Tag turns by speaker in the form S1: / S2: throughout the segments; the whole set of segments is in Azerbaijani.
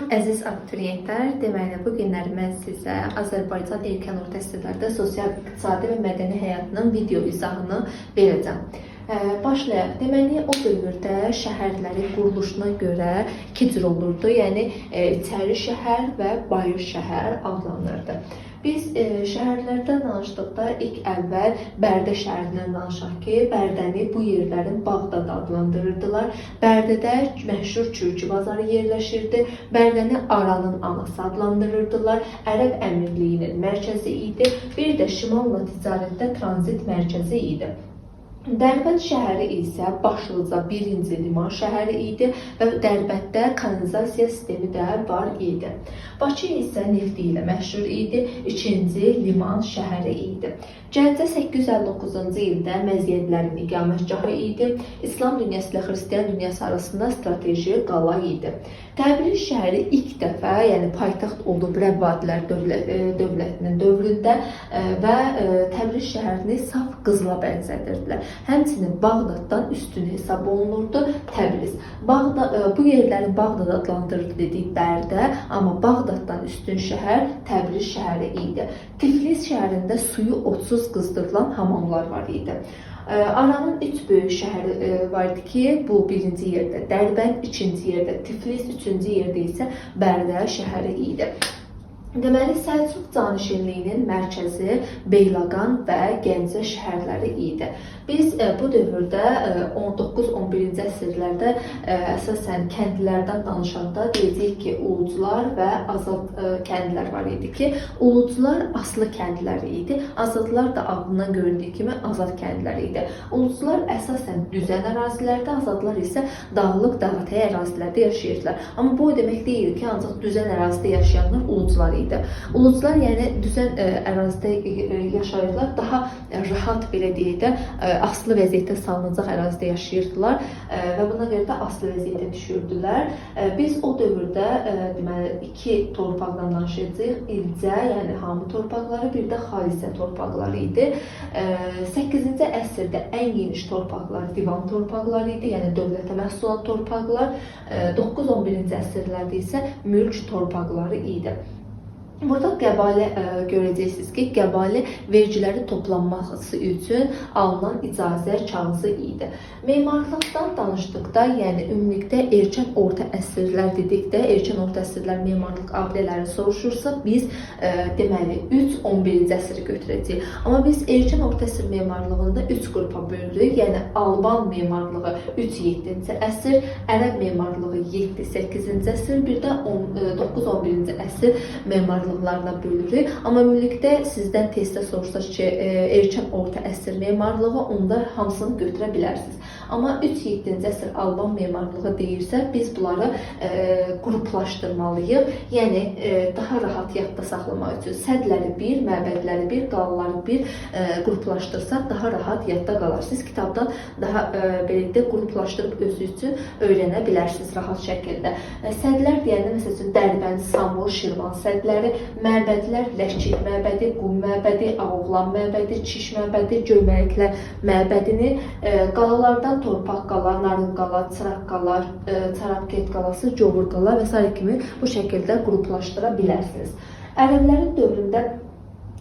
S1: Əziz abituriyentlər, deməli bu günlər mən sizə Azərbaycan erkən orta əsrlərdə sosial, iqtisadi və mədəni həyatının video izahını verəcəm. Başlayaq. Deməli o dövrdə şəhərlərin quruluşuna görə iki cür olurdu. Yəni içəri şəhər və bayır şəhər adlanırdı. Biz şəhərlərdən danışdıqda ilk əvvəl Bərdə şəhərindən danışaq ki, Bərdəni bu yerlərin Bağdad adlandırırdılar. Bərdədə məşhur Çürkü bazarı yerləşirdi. Bərdəni Aranın anası adlandırırdılar. Ərəb Əmirliyinin mərkəzi idi. Bir də şimalla ticarətdə tranzit mərkəzi idi. Dərbənd şəhəri isə başlıca birinci liman şəhəri idi və Dərbənddə kanalizasiya sistemi də var idi. Bakı isə nefti ilə məşhur idi, ikinci liman şəhəri idi. Gəncə 859-cu ildə məziyyətlərin iqamətgahı idi. İslam dünyası ilə xristian dünyası arasında strateji qala idi. Təbriz şəhəri ilk dəfə, yəni paytaxt olub Rəvvadilər dövlətinin dövründə və Təbriz şəhərini saf qızıla bənzədirdilər. Həmçinin Bağdaddan üstün hesab olunurdu Təbriz. Bu yerlərin Bağdad adlandırıldı dedik Bərdə, amma Bağdaddan üstün şəhər Təbriz şəhəri idi. Tiflis şəhərində suyu otsuz qızdırılan hamamlar var idi. Aranın üç böyük şəhəri var idi ki, bu birinci yerdə Dərbənd, ikinci yerdə Tiflis, üçüncü yerdə isə Bərdə şəhəri idi. Deməli, Səlcuq canişinliyinin mərkəzi Beyləqan və Gəncə şəhərləri idi. Biz bu dövrdə 19-11-ci əsrlərdə əsasən kəndlərdən danışanda deyəcəyik ki, ulucular və azad kəndlər var idi ki, ulucular asılı kəndləri idi, azadlar da adından göründüyü kimi azad kəndləri idi. Ulucular əsasən düzən ərazilərdə, azadlar isə dağlıq, dağətəyi ərazilərdə yaşayırdılar. Amma bu o demək deyil ki, ancaq düzən ərazidə yaşayanlar ulucular idi. Ulucular yəni düzən ərazidə yaşayırdılar, daha rahat belə deyək də asılı vəziyyətdə salınacaq ərazidə yaşayırdılar və buna görə də asılı vəziyyətə düşürdülər. Biz o dövrdə deməli iki torpaqdan danışacağıq. İlcə, yəni hamı torpaqları, bir də xalisə torpaqları idi. 8-ci əsrdə ən geniş torpaqlar divan torpaqları idi, yəni dövlətə məxsus olan torpaqlar. 9-11-ci əsrlərdə isə mülk torpaqları idi. Burada qəbalə görəcəksiniz ki, qəbalə vergilərin toplanması üçün alınan icazə kağızı idi. Memarlıqdan danışdıqda, yəni ümumilikdə erkən orta əsrlər dedikdə, erkən orta əsrlər memarlıq abidələri soruşursa, biz deməli 3-11-ci əsri götürəcəyik. Amma biz erkən orta əsr memarlığında 3 qrupa bölürük. Yəni Alban memarlığı 3-7-ci əsr, Ərəb memarlığı 7-8-ci əsr, bir də 9-11-ci əsr memarlıqlarına bölürük. Amma ümumilikdə sizdən testdə soruşsa ki, erkən orta əsr memarlığı, onda hamısını götürə bilərsiniz. Amma 3-7-ci əsr Alban memarlığı deyirsə, biz bunları qruplaşdırmalıyıq. Yəni daha rahat yadda saxlamaq üçün sədləri bir, məbədləri bir, qalaları bir qruplaşdırsaq daha rahat yadda qalar. Siz kitabdan daha belə deyək, qruplaşdırıb özü üçün öyrənə bilərsiniz rahat şəkildə. Sədlər deyəndə məsəl üçün Dərbənd, Samur, Şirvan sədləri, məbədlər Ləçik məbədi, Qum məbədi, Ağoğlan məbədi, Çiş məbədi, Göyməliklər məbədini, qalalardan Torpaq qala, Narın qala, Çıraq qala, Çarapket qalası, Covur qala və sair kimi bu şəkildə qruplaşdıra bilərsiniz. Ərəblərin dövründə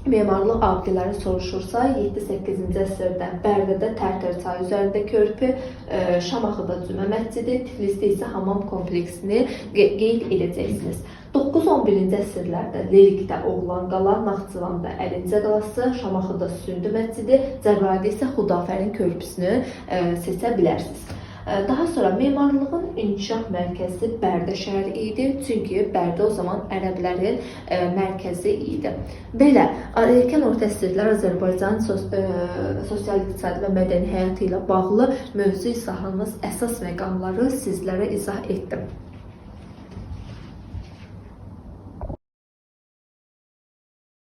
S1: memarlıq abidələri soruşursa, 7-8-ci əsrdə Bərdədə Tərtər çayı üzərində körpü, Şamaxıda Cümə məscidi, Tiflisdə isə hamam kompleksini qeyd edəcəksiniz. 9-11-ci əsrlərdə Lerikdə Oğlan qala, Naxçıvanda Əlincə qalası, Şamaxıda Sündü məscidi, Cəbrayılda isə Xudafərin körpüsünü seçə bilərsiniz. Daha sonra memarlığın inkişaf mərkəzi Bərdə şəhəri idi. Çünki Bərdə o zaman ərəblərin mərkəzi idi. Belə, erkən orta əsrlər Azərbaycan sosial, iqtisadi və mədəni həyatı ilə bağlı mövzu izahımız əsas məqamları sizlərə izah etdim.